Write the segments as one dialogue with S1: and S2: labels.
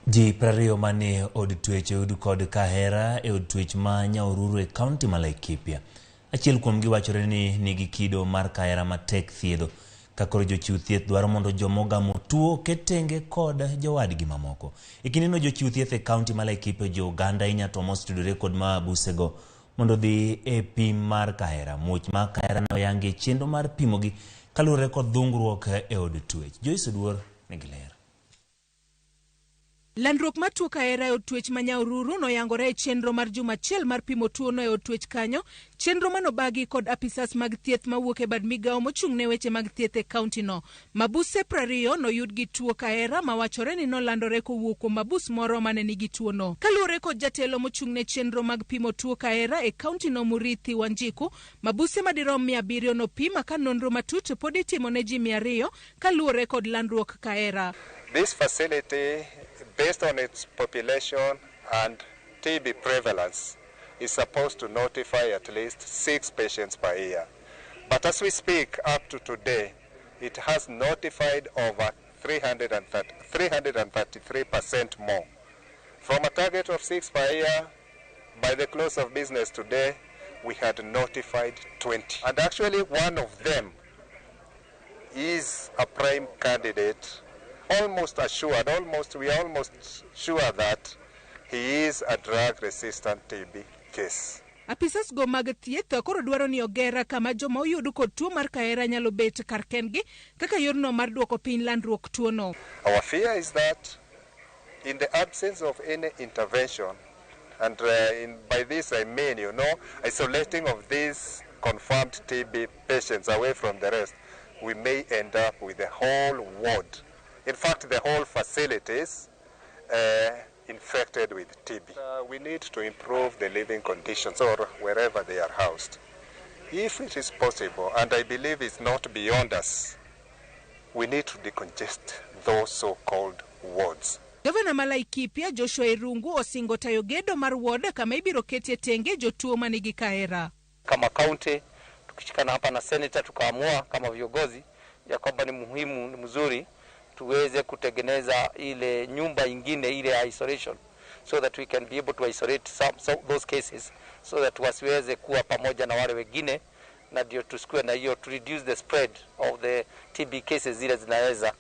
S1: Ji 20 manie od twech oyud kod kahera e od twech ma Nyahururu e kaunti ma Laikipia. Achiel kuomgi wachore ni nigi kido mar kahera matek thiedho. Ka koro jochiw thieth dwaro mondo joma ogamo tuo oket tenge kod jowadgi mamoko. E kindeno jochiw thieth e kaunti ma Laikipia ojiwo oganda ahinya to mosetudore kod mabusego mondo odhi e pim mar kahera. Muoch mar kahera ne oyangi e chenro mar pimogi kaluwore kod dhungruok e od twech. Joyce Oduor nigi ler.
S2: Landruok mar tuo kahera e od twech ma Nyahururu noyangore e chenro mar juma achiel mar pimo tuono e od twech kanyo, chenro manobagi kod apisas mag thieth mawuok e bad migawo mochung' ne weche mag thieth e kaunti no. Mabuse 20 noyud gi tuo kahera mawachore ni nolandore kowuok kuom mabus moro mane nigi tuono. Kaluwore kod jatelo mochung' ne chenro mag pimo tuo kahera e kaunti no Murithi Wanjiku, mabuse madirom 700 nopim ka nonro matut pod itimo ne ji 200 kaluwore kod landruok kahera.
S3: This facility, based on its population and TB prevalence, is supposed to notify at least 6 patients per year. But as we speak, up to today, it has notified over 333% more. From a target of 6 per year, by the close of business today, we had notified 20. And actually one of them is a prime candidate, almost assured, almost, we are almost sure that he is a drug-resistant TB case.
S2: Apisas go mag thieth koro dwaro ni oger kama joma oyud kod tuo mar kahera nyalo bet kar kendgi kaka yorno mar duoko piny landruok tuono.
S3: Our fear is that in the absence of any intervention, and by this I mean, isolating of these confirmed TB patients away from the rest, we may end up with the whole ward, in fact the whole facilities infected with TB. We need to improve the living conditions or wherever they are housed. If it is possible, and I believe it's not beyond us, we need to decongest those so-called wards.
S2: Gavana ma Laikipia Joshua Irungu osingo tayo gedo mar ward kama ibiro ketie tenge jotuo manigi kahera.
S4: Kama county tukishikana hapa na senator tukaamua kama viongozi ya kwamba ni muhimu, ni mzuri tuweze kutengeneza ile nyumba ingine ile ya isolation so that we can be able to isolate some those cases so that wasiweze kuwa pamoja na wale wengine, na ndio tusikue na hiyo to reduce the spread of the TB cases zile zinaweza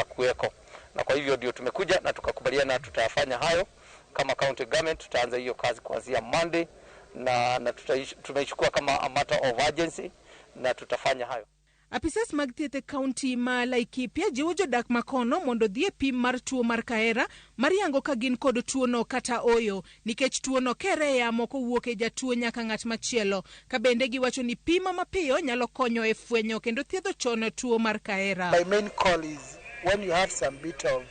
S4: kuweko. Na kwa hivyo ndio tumekuja na tukakubaliana tutafanya hayo kama county government. Tutaanza hiyo kazi kuanzia Monday na tumeichukua kama a matter of urgency na tutafanya hayo.
S2: Apisas mag thieth e kaunti ma Laikipia jiwo jodak makono mondo dhi e pim mar tuo mar kahera mar yango ka gin kod tuono kata oyo, nikech tuono kere e yamo kowuok e jatuo nyaka ng'at machielo. Ka bende giwacho ni pimo mapiyo nyalo konyo e fwenyo kendo thiedho chon tuo mar kahera.
S5: My main call is when you have some bit of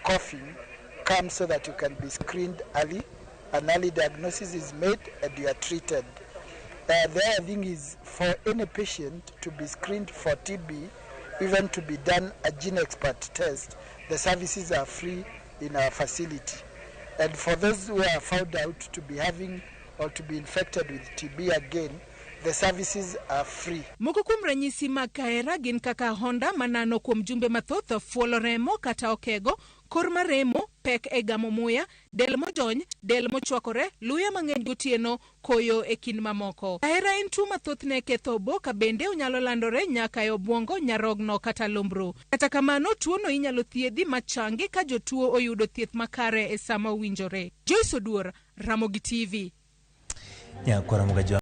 S5: coughing, come so that you can be screened early. An early diagnosis is made and you are treated. The other thing is for any patient to be screened for TB, even to be done a GeneXpert test, the services are free in our facility. And for those who are found out to be having or to be infected with TB again, the services are free.
S2: Moko kuom ranyisi mag kahera gin kaka honda manano kuom jumbe mathoth, fuolo remo kata okego, kor maremo, pek e gamo muya, del mojony, del mochwakore, luya mang'eny gotieno, koyo e kind mamoko. Kahera en tuo mathothne ketho obo ka bende onyalo landore nyaka e obwongo, nyarogno kata lumbru. Kata kamano, tuono inyalo thiedhi machangi ka jotuo oyudo thieth makare e sama owinjore. Joyce Oduor, Ramogi TV.
S1: Nyakwara Mugajo.